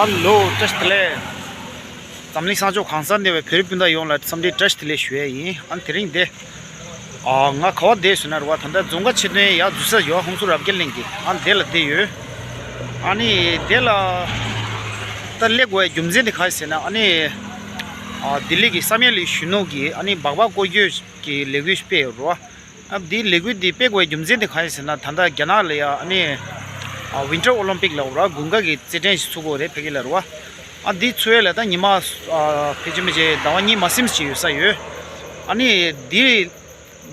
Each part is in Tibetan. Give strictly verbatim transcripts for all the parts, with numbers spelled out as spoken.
ཧ་ལོ། བཀྲ་ཤིས་བདེ་ལེགས། འཛམ་གླིང་ས་ཕྱོགས་གང་སར་གནས་པའི་བོད་རིགས་སྤུན་ཟླ་ཡོངས་ལ་འཚམས་འདྲི་བཀྲ་ཤིས་བདེ་ལེགས་ཞུ་ཡས་ཡིན། ཨ་ནི་དེ་རིང་འདི། ཨ། ང་ག་བ་བསྡད་ཟེར་ན་རེད་བ། ད་ལྟ་རྫོང་དཀར་ཆེ་བསྟན་ཡར་འཛུལ་ས་ཡོད། ཧོང་སུར་རབ་རྒྱས་གླིང་གི། ཨ་ནི་དེ་ལ་བསྡད་ཡོད། ཨ་ནི་དེ་ལ་ད་སླེབས་དགོས་པའི་རྒྱུ་མཚན་དེ་ག་རེ་ཟེར་ན། ཨ་ནི། ཨ། ལྡི་ལི་གི་བསམ་ཡས་གླིང་གཞོན་ནུ་གི་ཨ་ནི་སྦག་སྦག་སྐོར་སྐྱོད་ཀྱི་ལས་འགུལ་སྤེལ་ཡོད་རེད་བ། ཨ། འདིའི་ལས་འགུལ་འདི་སྤེལ་དགོས་པའི་རྒྱུ་མཚན་དེ་གང་ཡིན་ཟེར་ན། ད་ལྟ་རྒྱ་ནག་ལ་ཡ་ཨ་ནི། ཨ། ཝིན་ཊར་ཨོ་ལིམ་པིག་ལབ་ར། དགུན་ཁ་གི་རྩེད་འགྲན་ཞིག་ཚུགས་ཀྱི་རེད། ཕ་གི་ལ་རེད་བ། ཨ། འདི་ཚུགས་ཡས་ལ་ད་ཉི་མ། ཨ། ཕལ་ཆེར་མི་ཆེ་ཟླ་བ་གཉིས་མ་ཟིན་ཅིག་ཡོད་ས་ཡོད། ཨ་ནི་འདི་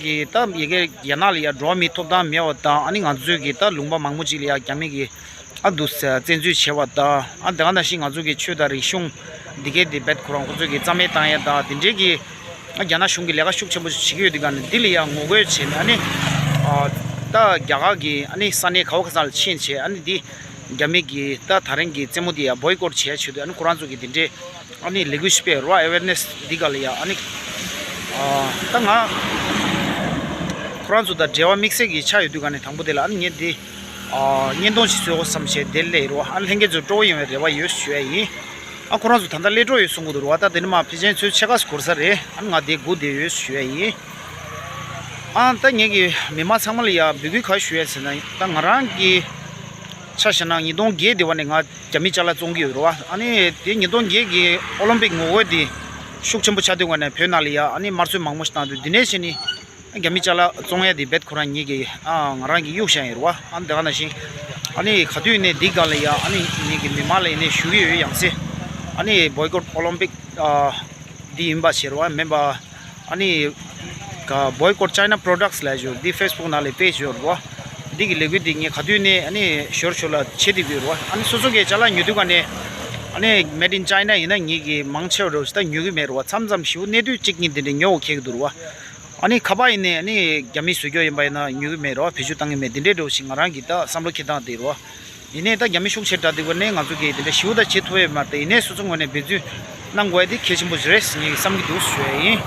གི་ད་ཡ་གི་རྒྱ་ནག་ལ་ཡ་འགྲོ་བ་མིའི་ཐོབ་ཐང་མེད་པ་དང་། ཨ་ནི་ང་ཚོའི་གི་ད་ལུང་པ་མང་པོ་ཅིག་ལ་ཡ་རྒྱ་མི་གི་ཨ་འདུག་སེ་བཙན་འཛུལ་བྱས་པ་དང་། ཨ། དེ་ག་ནང་བཞིན་ང་ཚོ་གི་ཆོས་དང་རིག་གཞུང་འདི་གའི་དེ་རྦད་ཁོ་རང་ཁོ་ཚོ་གི་རྩ་མེད་བཏང་ཡ་དང་། དེ་འདྲའི་གི་ཨ་རྒྱ་ནག་གཞུང་གི་ལས་ཀ་ཤུགས་ཆེན་པོ་བྱེད་ཀྱི་ཡོད་དུས་ག་ནས། འདི་ལ་ཡང་ངོ་རྒོལ་བྱས་ནས། ཨ་ནི། ཨ། ད་རྒྱ་གར་གི་ཨ་ནི་ས་གནས་ག་བ་ག་ས་ལ་ཕྱིན་བྱས། ཨ་ནི་འདི་རྒྱ་མི་གི་ད་ད་རིང་གི་རྩེད་མོ་འདི་ཡང་བོའི་ཀོཊ་བྱས་ཆེད་དུ། ཨ་ནི་ཁོ་རང་ཚོ་གི་འདི་འདྲའི་ཨ་ནི་ལས་འགུལ་ཞིག་སྤེལ་རོ། ཨེ་ཝེར་ནེ་སི་འདི་ག་ལ་ཡ། ཨ་ནི། ཨ། ད་ང་ཁོ་རང་ཚོ་དང་འབྲེལ་བ་དམིགས་བསལ་གྱི་ཆགས་ཡོད་དུས་ག་ནས། དང་པོ་དེ་ལ་ཨ་ནི་ངས་འདི། ཨ། བརྙན་ཐུང་ཞིག་བཟོ་དགོས་བསམ་བྱས་དེ་སླེབས་རོ། ཨ། ལྷན་རྒྱས་ཚོ་སྤྲོ་པོ་ཡོང་བའི་རེ་བ་ཡོད་ཞུ་ཡ་ཡིན། ཨ། ཁོ་རང་ཚོ་ད་ལྟ་སླེབས་འགྲོ་ཡོད་གསུང་གི་འདུག་རོ། ད་དེ་ནི་མ་ཕལ་ཆེར་ཚོད་ཕྱེད་ཀ་ཙམ་འགོར་ས་རེད། ཨ་ནི་ང་དེ་སྒུག་བསྡད་ཡོད་ཞུ་ཡ་ཡིན། ཨ། ད་ངེད་ཀྱི་མི་མང་ཚང་མ་ལ་ཡ་འབོད་སྐུལ་ག་ཞུ་ཡ་ཟེར་ན། ད་ང་རང་གི་ཆ་བཞག་ན་ཉིས་སྟོང་བརྒྱད་དེ་བ་ནས་ང་རྒྱ་མི་ཅ་ལག་བཙོང་གི་ཡོད་རེད་བ། ཨ་ནི་དེ་ཉིས་སྟོང་བརྒྱད་ཀྱི་ཨོ་ལིམ་པིག་ངོ་རྒོལ་དེ་ཤུགས་ཆེན་པོ་ཆགས་དུས་ག་ནས་བོད་ནང་ལ་ཡ་ཨ་ནི་དམར་གསོད་མང་པོ་ཞིག་བཏང་དུས། དེ་ནས་བྱས་ནས་རྒྱ་མི་ཅ་ལག་བཙོང་ཡ་དེ་རྦད་ཁོ་རང་ངེད་ཀྱི། ཨ། ང་རང་གིས་གཡུག་བཞག་ཡོད་རེད་བ། ཨ་ནི་དེ་ག་ནང་བཞིན་ཨ་ནི་ག་དུས་ནས་འདི་སྒང་ལ་ཡ་ཨ་ནི་ངེད་ཀྱི་མི་མང་ལ་ཡིན་ནའི་ཞུ་གི་ཡོད། ཡང་སེ་ཨ་ནི་བོའི་ཀོཊ་ཨོ་ལིམ་པིག་ཨ་འདི་ཡིན་པ་ཞིག་རེད་བ། མིན་པ། ཨ་ནི་ག་བོའི་ཀོཊ་ཅའི་ན་པྲོ་ཌག་སི་ལབ་ཡོད། འདི་ཕེ་སི་བུག་ནང་ལ་པེ་ཇི་ཡོད་རེད་བ། འདི་གི་ལས་འགུལ་འདི་ངས་ག་དུས་ནས་ཨ་ནི་ཞོར་ཞོར་ལ་བྱེད་བསྡད་ཀྱི་ཡོད་རེད་བ། ཨ་ནི་སོ་སོ་གི་ཅ་ལག་ཉོ་དུས་ག་ནས་ཨ་ནི་མེ་ཌི་ཨིན་ཅའི་ན་ཡིན་ན་ངེད་ཀྱི་མང་ཆེ་བ་རེད་ད་ཉོ་གི་མེད་རེད་བ། མཚམས་མཚམས་ཞེ་པོ་གནས་དུས་གཅིག་གཉིས་དེ་འདྲ་ཉོ་དགོས་ཁེལ་གྱི་འདུག་རེད་བ། ཨ་ནི་ཁ་པར་ཡིན་ནའི་ཨ་ནི་རྒྱ་མིས་བཟོས་ཀྱོག་ཡིན་པ་ཡིན་ན་ཉོ་གི་མེད་རོ། བེད་སྤྱོད་བཏང་གི་མེད། དེ་འདྲའི་འདྲ་བོ་ཞིག་ང་རང་གི་ད་བསམ་བློ་འཁྱེར་སྟངས་དེ་རོ། ཡིན་ནའི་ད་རྒྱ་མི་ཤུགས་ཆེ་དྲགས་དེ་གོ་ནས་ང་ཚོ་གིས་དེ་འདྲ་ཞེ་པོ་ད་བྱེད་ཐུབ་ཡོད་མ་རེད། ཡིན་ནའི་སོ་སོ་ངོས་ནས་འབད་བརྩོན་གནང་དགོས་ཡ་དེ་གལ་ཆེན་པོ་ཞིག་རེད་ཟེར་ངས་བསམ་གྱི་འདུག་ཞུ་ཡ་ཡིན།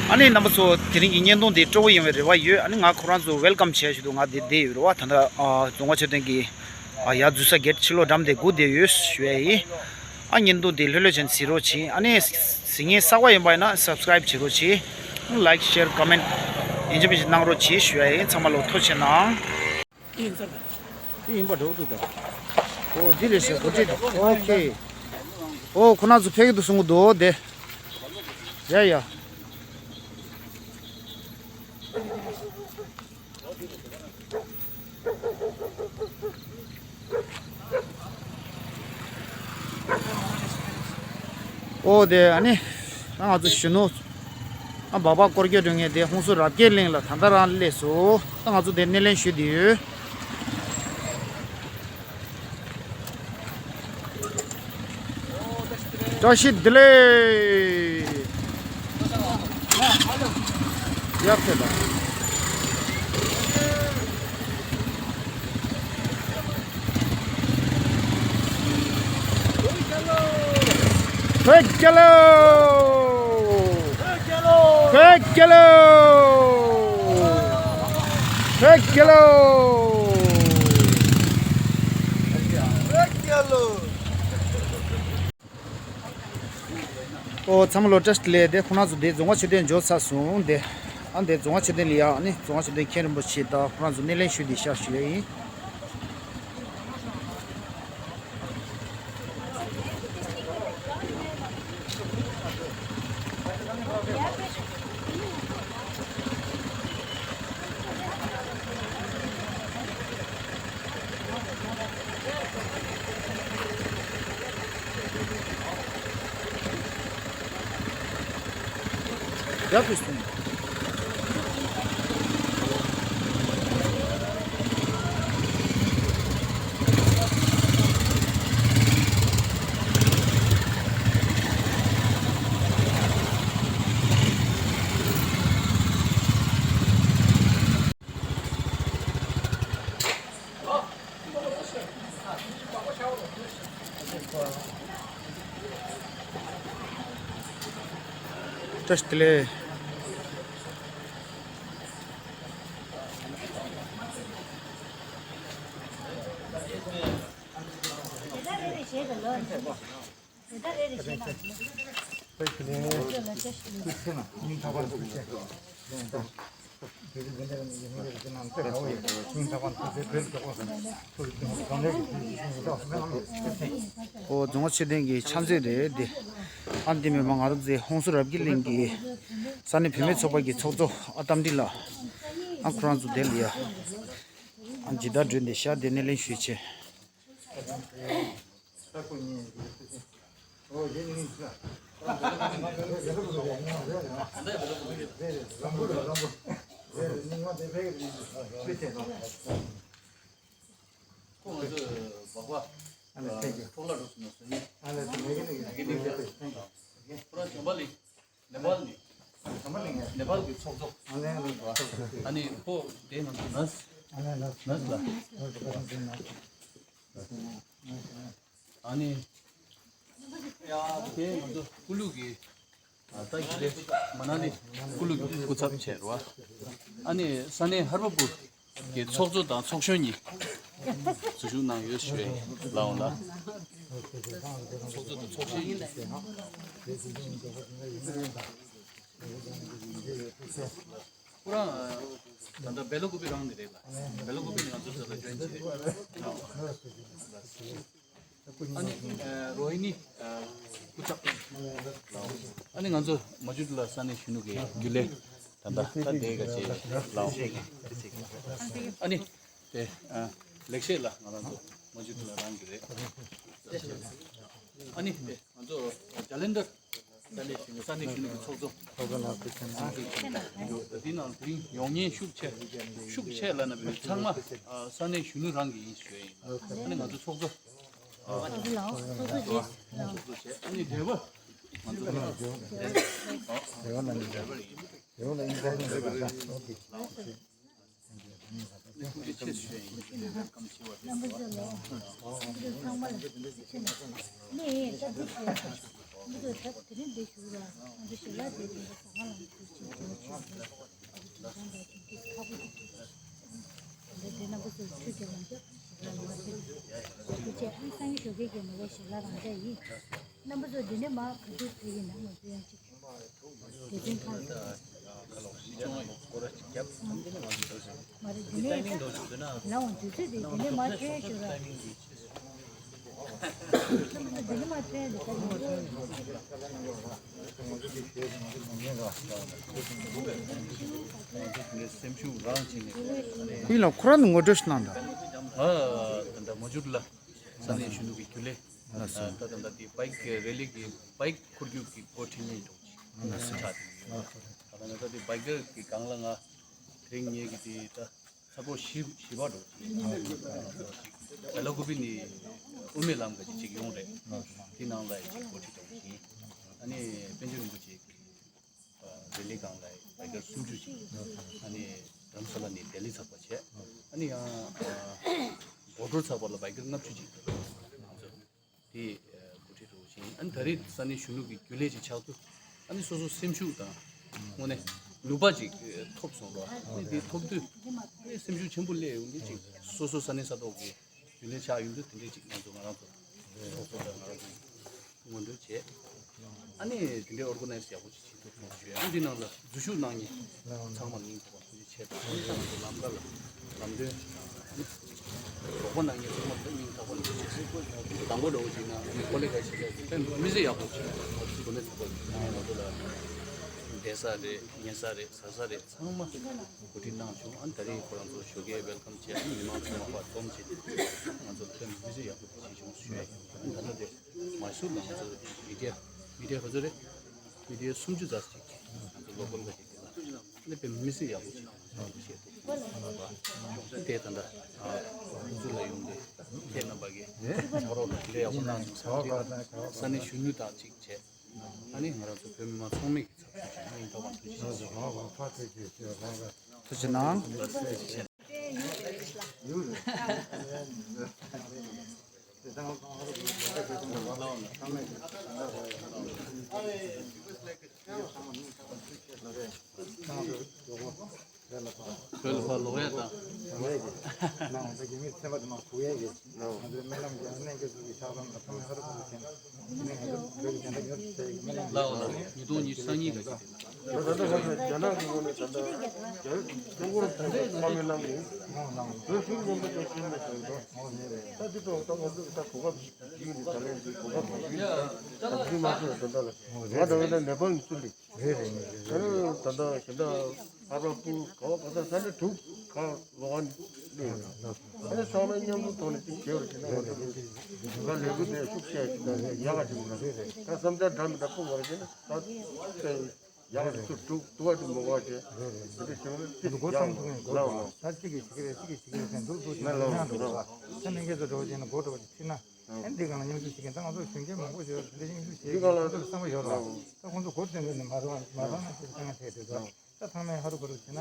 ཨ་ནི་རྣམ་པ་ཚོ་དེ་རིང་གི་བརྙན་ཐུང་དེ་སྤྲོ་པོ་ཡོང་བའི་རེ་བ་ཡོད། ཨ་ནི་ང་ཁོ་རང་ཚོ་ཝེལ་ཀམ་བྱས་ཞུ་འདུག་ང་དེ་བསྡད་ཡོད་རེད་བ། ད་ལྟ་ཨ་རྫོང་དཀར་མཆོད་རྟེན་གྱི་ཨ་ཡར་འཛུལ་ས་གེ་ཊི་ཕྱི་ལོགས་འགྲམ་དེ་སྒུག་བསྡད་ཡོད་ཞུ་ཡ་ཡིན། ཨ་བརྙན་ཐུང་འདི་ལྷོད་ལྷོད་བྱས་ནས་གཟིགས་རོགས་གྱིས། ཨ་ནི་གཟིགས་མཁན་གསར་པ་ཡིན་པ་ཡིན་ན་སབ་སི་ཀ་རེབ་བྱེད་རོགས་གྱིས། ལའིཀ་ཤེར་ཀོ་མེན་ཡིན་གཅིག་མིན་གཅིག་གནང་རོགས་གྱིས་ཞུ་ཡ་ཡིན། ཚང་མ་ལ་ཐུགས་རྗེ་ཆེ་གནང་། དེ་ཡིན་པ་འགྲོ་འདུག་ད། ཨོ་འདི་རེད་ཟེར་གོ་ཁྲིད། ཨོ་ཁེ། ཨོ་ཁོ་རང་ཚོ་ཕེབས་ཀྱི་འདུག་གསུང་གི་འདུག་དེ། ཡ་ཡ། ཨོ་དེ་ཨ་ནི་ད་ང་ཚོ་གཞོན་ནུ་ཨ་སྦག་སྦག་སྐོར་སྐྱོད་འགྲོ་མཁན་དེ་ཧོང་སུར་རབ་རྒྱས་གླིང་ལ་ད་ལྟ་རང་སླེབས་སོང་། ད་ང་ཚོ་དེ་སྣེ་ལེན་ཞུས་བསྡད་ཡོད། བཀྲ་ཤིས་བདེ་ལེགས། ཡག་ཚད་དང་། བོད་རྒྱལ་ལོ། བོད་རྒྱལ་ལོ། བོད་རྒྱལ་ལོ། ཨོ་ཚང་མ་ལོ་བཀྲ་ཤིས་བདེ་ལེགས། དེ་ཁོང་རྣམ་ཚོ་དེ་རྫོང་དཀར་མཆོད་རྟེན་འབྱོར་ཚར་སོང་། དེ་ཨ་འདི་རྫོང་དཀར་མཆོད་རྟེན་ལ་ཡ་ཨ་ནི་རྫོང་དཀར་མཆོད་རྟེན་མཁན་རིན་པོ་ཆེ་དང་ཁོང་རྣམ་ཚོ་སྣེ་ལེན་ཞུས་ཏེ་ཤག་ཞུ་ཡ་ཡིན། ཡག་པོ་སོང་། བཀྲ་ཤིས་བདེ་ལེགས། ཨོ་རྫོང་ཆོས་ལྡན་གྱི་ཕྱག་མཛོད་རེད་དེ། ཨ་འདི་མི་མང་ང་རང་ཚོའི་ཧོང་སུ་རབ་རྒྱས་གླིང་གི་ས་གནས་བུད་མེད་ཚོགས་པ་གི་ཚོགས་གཙོ་ཨ་རྟ་མགྲིན་ལགས། ཨ་ཁོ་རང་ཚོ་དེ་ལ་ཡ། ཨ་ཇི་ལྟར་འགྲོ་འདི་ཤ་དེ་སྣེ་ལེན་ཞུས་ཆེ། ཁོ་ང་ཚོ་སྦག་སྦག་ཨ་ལས་ཐེངས་ཀྱི་ཨ་ལས་ཐེངས་ཀྱི་ཁོ་རང་བྱམས་པ་གླིང་། ནེ་པཱལ་ནས། ནེ་པཱལ་གྱི་ཚོགས་གཙོ། ཨ་ནི་ཁོ་དེ་ང་ཚོ་ནར་སི། ནར་སི་ལ། ཨ་ནི་དེ་ང་ཚོ་ཀུ་ལུ་གི་ད་ཡིན་ཏེ་མ་ན་ལི་ཀུ་ལུ་གི་སྐུ་ཚབ་བྱས་རོ། ཨ་ནི་ས་གནས་ཧར་པ་པུར་གྱི་ཚོགས་གཙོ་དང་ཚོགས་གཞོན་གཉིས་འཛུལ་ཞུགས་གནང་ཡོད་ཞུ་ཡ་ཡིན་ལགས་འོང་ལ། ཚོགས་གཙོ་དང་ཚོགས་གཞོན་གཉིས། ཁོ་རང་ད་ལྟ་སྦེ་ལ་ཀུ་པི་རང་གི་རེད་ལ། སྦེ་ལ་ཀུ་པི་ནས་ང་ཚོ་ཚོ་ལ་ཇོ་ཡིན་བྱས་རེད། ཨ་ནི་རོ་ཧི་ནི་སྐུ་ཚབ། ཨ་ནི་ང་ཚོ་མ་ཇུ་ལ་ས་གནས་གཞོན་ནུ་གི་རྒྱུན་ལས་ད་ལྟ་ད་ལྟའི་ག་ཅེ་ལའོ། ཨ་ནི་དེ་ལེགས་བཤད་ལ་ང་རང་ཚོ་མ་ཇུ་ལ་རང་གི་རེད། ཨ་ནི་དེ་ང་ཚོ་ཇ་ལན་དར་ས་གནས་གཞོན་ནུ་གི་ཚོགས་གཙོ། འདི་ནང་དེ་རིང་ཡོང་མཁན་ཤུགས་ཆེ་ཤུགས་ཆེ་ལ་ན་བའི་ཚང་མ་ས་གནས་གཞོན་ནུ་རང་གི་ཡིན་ཞུ་ཡ་ཡིན། ཨ་ནི་ང་ཚོ་ཚོགས་གཙོ། ཚོགས་གཙོ་བྱས། ཨ་ནི་འབྲེལ་བ། ང་ཚོ་འབྲེལ་བ་ལ་ནི་འབྲེལ་བ་ལ་ཨིན་པོར་ཊེན་ཊི་རེད་པ། ཐུགས་རྗེ་ཆེ་ཞུ་ཡ་ཡིན། རྣམ་པ་ཚོ་ལ་ཚང་མ་ལ་ཐུགས་རྗེ་ཆེ་གནང་། ནས་ད་འདི་བྱས་ད་འདི་ཚོ་ད་དེ་རིང་འདི་ཞུ་ར་ང་ཚོ་ཞལ་ལག་དེ་དེ་འདྲ་ཟ་ཁང་ལ་མི་ཐུགས་ཆེ་འདྲ་ཆེ་ཞུ་ར། ང་ཚོ་དེ་ཚོ་ཁག་པོ་ཅིག་འདི་འདྲ་རྣམ་པ་ཚོ་ཐུགས་རྗེ་ཆེ་གནང་། ཞལ་ལག་ལ་མ་ཐུག་ཐུགས་རྗེ་ཆེ། ཨ་སང་ཉིན་ཞོགས་ཀས་ཀྱི་ནང་ལ་ཞལ་ལག་རང་འདྲ་ཡིན། རྣམ་པ་ཚོ་འདི་ནས་མར་ག་དུས་ཕེབས་ཀྱི་ན་ང་ཚོ་ཡང་ཅིག་དེ་དོན་ཁ་ལ། མ་རེད་དེ་ནས་ལའང་དུས་ཚོད་དེ་དེ་ནས་མ་ཐོན་ཞུ་ར། དེ་ནས་མ་ཐོན་དེ་ད་ནི། ཁོ་ཡིན་ལ་ཁོ་རང་ངོ་སྤྲོད་ཞིག་གནང་དང་། ཨ་ད་ལྟ་མ་ཇུ་ལ་ས་གནས་གཞོན་ནུ་གི་རྒྱུན་ལས། ད་ད་ལྟ་དེ་བྷའིཀ་རེ་ལི་གི་བྷའིཀ་འཁོར་རྒྱུག་གི་འགོ་ཁྲིད་མཁན་འདྲ་བོ་ཅིག་ཆགས་བསྡད་ཡོད། ད་ད་ལྟ་དེ་བྷའིཀ་གི་སྒང་ལ་ང་དེ་རིང་ངེད་ཀྱི་དེ་ད་ཚ་པོ་བཞི་བཞི་པ་འདྲ་བོ་ཅིག་ཡིན། ད་ལ་ཀུ་པི་ནི་དབུ་མའི་ལམ་ག་ཅིག་ཅིག་ཡོང་རེད། དེ་ནང་ལ་ཅིག་འགོ་ཁྲིད་འདྲ་བོ་ཅིག་ཡིན། ཨ་ནི་པཎ་ཆེན་རིན་པོ་ཆེ་གི་རེ་ལི་སྒང་ལ་བྷའིཀ་སུམ་ཅུ་ཅིག་ཨ་ནི་རྡ་རམ་ས་ལ་ནས་ལྡི་ལི་ཚགས་པར་བྱས། ཨ་ནི་ཡང་བོད་ཕྲུག་ཚགས་པར་ལ་བྷའིཀ་ལྔ་བཅུ་ཅིག་ང་ཚོ་དེ་འགོ་ཁྲིད་འདྲ་བོ་ཅིག་ཡིན། ཨ་ནི་ད་རེས་ས་གནས་གཞོན་ནུ་གི་རྒྱུན་ལས་ཅིག་ཆགས་དུས་ཨ་ནི་སོ་སོ་སེམས་ཤུགས་དང་དངོས་གནས་ནུས་པ་ཅིག་ཐོབ་སོང་ར། ཨ་ནི་དེ་ཐོབ་དུས་ཨ་ནི་སེམས་ཤུགས་ཆེན་པོ་སླེབས་ཡོང་དུས་ཅིག་སོ་སོ་ས་གནས་ས་ཐོག་གི་རྒྱུན་ལས་ཆགས་ཡོང་དུས་དེ་འདྲས་ཅིག་ང་ཚོ་ང་རང་ཚོ་ཚོགས་གཙོ་དང་ང་རང་ཚོ་སྔོན་འགྲོ་བྱས། ཨ་ནི་དེ་འདྲའི་ཨོར་ག་ནའི་ཛི་ཡག་པོ་ཅིག་བྱེད་ཐུབ་སོང་ཞུ་ཡ། ཨ་ནི་དེ་ནང་ལ་འཛུལ་ཞུགས་གནང་མཁན་ཚང་མར་སྙིང་ཐག་པ་ཐུགས་རྗེ་ཆེ་དང་། ཨ་ནི་ཚང་མ་ལམ་ཁ་ལ་ལམ་སྟོན་རོགས་པ་གནང་མཁན་ཚང་མར་སྙིང་ཐག་པ་ནས་ཐུགས་རྗེ་ཆེ། དང་པོ་འདྲ་བོ་ཅིག་ན་ཨ་ནི་ཀོ་ལེ་ག་ཞིག་ལ་དཔེ་མི་སྲིད་ཡག་པོ་ཅིག་གོ་གནས་ཚུགས་པ་ང་ཚོ་ལ་བསྡད་ས་རེད་ཉལ་ས་རེད་ཟ་ས་རེད། ཚང་མ་གོ་སྒྲིག་གནང་བྱུང་། ཨ་ནི་ད་རེས་ཁོ་རང་ཚོ་ཞོགས་ཀས་ཝེལ་ཀམ་བྱས། ཨ་ནི་མི་མང་ཚང་མ་ཕར་འཛོམས་བྱས་ཏེ་ང་ཚོ་ལ་དཔེ་མི་སྲིད་ཡག་པོ་བྱས་བྱུང་ཞུ་ཡ་ཡིན། ཨ་ནི་ད་ལྟ་དེ་མ་སུར་ལ་ང་ཚོ་མི་ཌི་ཡ་མི་ཌི་ཡ་ག་ཚོད་རེད། མི་ཌི་ཡ་སུམ་ཅུ་ཙམ་ཅིག་ང་ཚོ་ལོ་ཀལ་ག་ཅིག་དེ་ལ་ཨ་ནི་དཔེ་མི་སྲིད་ཡག་པོ་ཅིག་ང་ཚོ་བཤད་འདུག་དེ་ད་ལྟ་ཁོང་ཚོ་ལ་ཡོང་སྟེ་ཁྱེད་རྣམ་པ་གིས་ཕྱག་རོགས་དང་དེ་འདྲ་ཡག་པོ་གནང་བྱུང་། ས་གནས་གཞོན་ནུ་དང་གཅིག་བྱས། ཨ་ནི་ང་རང་ཚོ་བོད་མི་མང་ཚང་མས་ཀྱི་ཚབ་ཞུས་ཤིང་སྙིང་ཐག་པ་ནས་ཐུགས་རྗེ་ཆེ་ཞུ། ཐུགས་རྗེ་གནང་། བོད་ལ་ཕར་ལོག་ཡ་དང་ ངས་ཀྱི་ནང་ད་གི་མི་ཚན་པ་དུ་མ་ཐུག་ཡས་ཀྱི་ང་ཚོའི་སྨོན་ལམ་གྱི་གནས་ཀྱི་གཟུགས་ཀྱི་ཕྱག་ལམ་དང་ཐོག་མའི་ཧ་རུ་ཀུ་རུ་ཆེན་ནས་ང་ཚོ་བོད་ཀྱི་བདེན་མཐའ་མྱུར་དུ་གསལ་གྱི་སྨོན་ལམ། ལའོ་ལའོ། ཉིས་སྟོང་ཉི་ཤུ་རྩ་གཉིས་ཀྱི། ད་ལྟ་ང་ཚོ་རྒྱ་ནག་གི་ངོས་ནས་ད་ལྟ་རྒྱ་ཀྲུང་གོར་ད་ལྟ་བཀའ་མོལ་གནང་གི་ཡིན། བོད་ཧྲུལ་མཉམ་པོ་ཅན་ཤེས་མེད་ཟེར་འགྲོ། ད་འདི་ཐོག་ད་ང་ཚོ་ད་གོ་སྐབས་ཡིན་ནི་ད་ལན་འདི་གོ་སྐབས་ཡིན་ད་འདི་མ་ཚོད་ད་ལྟ་ལ་ང་ད་ལྟ་ནེ་པཱལ་ནས་ཚུར་ལ། རེད་རེད་རེད། ད་ནི་ད་ལྟ་གཞན་དག་ཨ་རག་སྤུ་ག་བ་ག་ས་ས་ནས་དྲུག་ག་ལོ་ག་ནས་ཡོད་ན། ཨ་ནི་ཚང་མས་མཉམ་དུ་ཐོག་ནས་ཅིག་བྱེད་པར་བྱེད་ན་ང་ཚོ་གི་ང་ལས་འགུལ་དེ་ཤུགས་ཆེ་ཞིག་དང་ཡག་ག་ཅིག་ཡོད་ན། ད་བསམ་འཆར་འདྲ་མི་འདྲ་ཕུལ་བར་བྱེད་ན་ད་དཔེ་ཡག་ག་ཅིག་ཚུར་དྲུག་དུ་བ་དུ་མོ་ག་བྱེད་དེ་འདྲ་བྱེད་ན་ཅིག་ཡག་ལ་ལ་ད་གཅིག་གིས་གཅིག་རེད་གཅིག་གིས་གཅིག་རེད་ཟེར་འདུག་འདུག་ཅིག་ན་ལ་ཉག་འགྲོ་བ་ད་མི་སྒེར་ཚོ་འགྲོ་བ་བྱེད་ན་སྒོ་འགྲོ་བ་ཅིག་ཁྲིད་ན། ཨ་འདི་གང་ལ་མཉམ་ཞུགས་བྱེད་མཁན་ད་ང་ཚོ་གཞོན་སྐྱེས་མང་པོ་ཡོད་འདི་མཉམ་ཞུགས་བྱེད་མཁན་ང་ཚོ་ལ་བསམ་བློ་ཡོད་རེད་བ། ད་ཁོང་ཚོ་འགོ་བཙུགས་ནས་མ་རེད་བ་མ་རེད་ན་ཅིག་དཀའ་ངལ་འཕྲད་དུས་ད་ད་ཁོང་ཚོ་ཧ་རུ་ཀ་རུ་བྱེད་ན་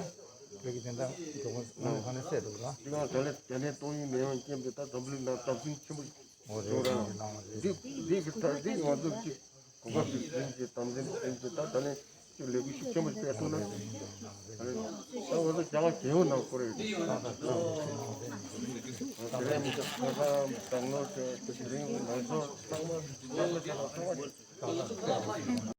བོད་ཀྱི་བདེན་མཐའ་འགྲོ་གོ་ནང་གང་ལ་སད་འདུག་ར། འདི་གང་ལ་ད་ལན་ད་ལན་ཏོག་དབྱིབས་ནད་ཡམས་རྐྱེན་པས་ད་འཛམ་གླིང་ནང་དམ་སྲི་ཆེན་པོ་འོ་རེད་བ་འདི་འདི་གི་ད་འདི་ང་ཚོ་ཅིག་གོ་སྐབས་ཤིག་ཡིན་གྱི་དམ་འཛིན་ཡིན་གྱི་ད་ད་ལན་ཅིག་ལས་འགུལ་ཤུགས་ཆེན་པོ་ཞིག་སྤེལ་ཐུབ་ན། ད་ལན་ད་ང་ཚོ་རྒྱ་གར་རྒྱལ་ཡོངས་ནང་སྐོར་ཡོད་དེ། དེ་རིང་མི་ཁ་སང་དང་ལོ་དེ་དེ་རིང་ང་ཚོ་ཚང་མ་ཚང་མ་ཚང་མ།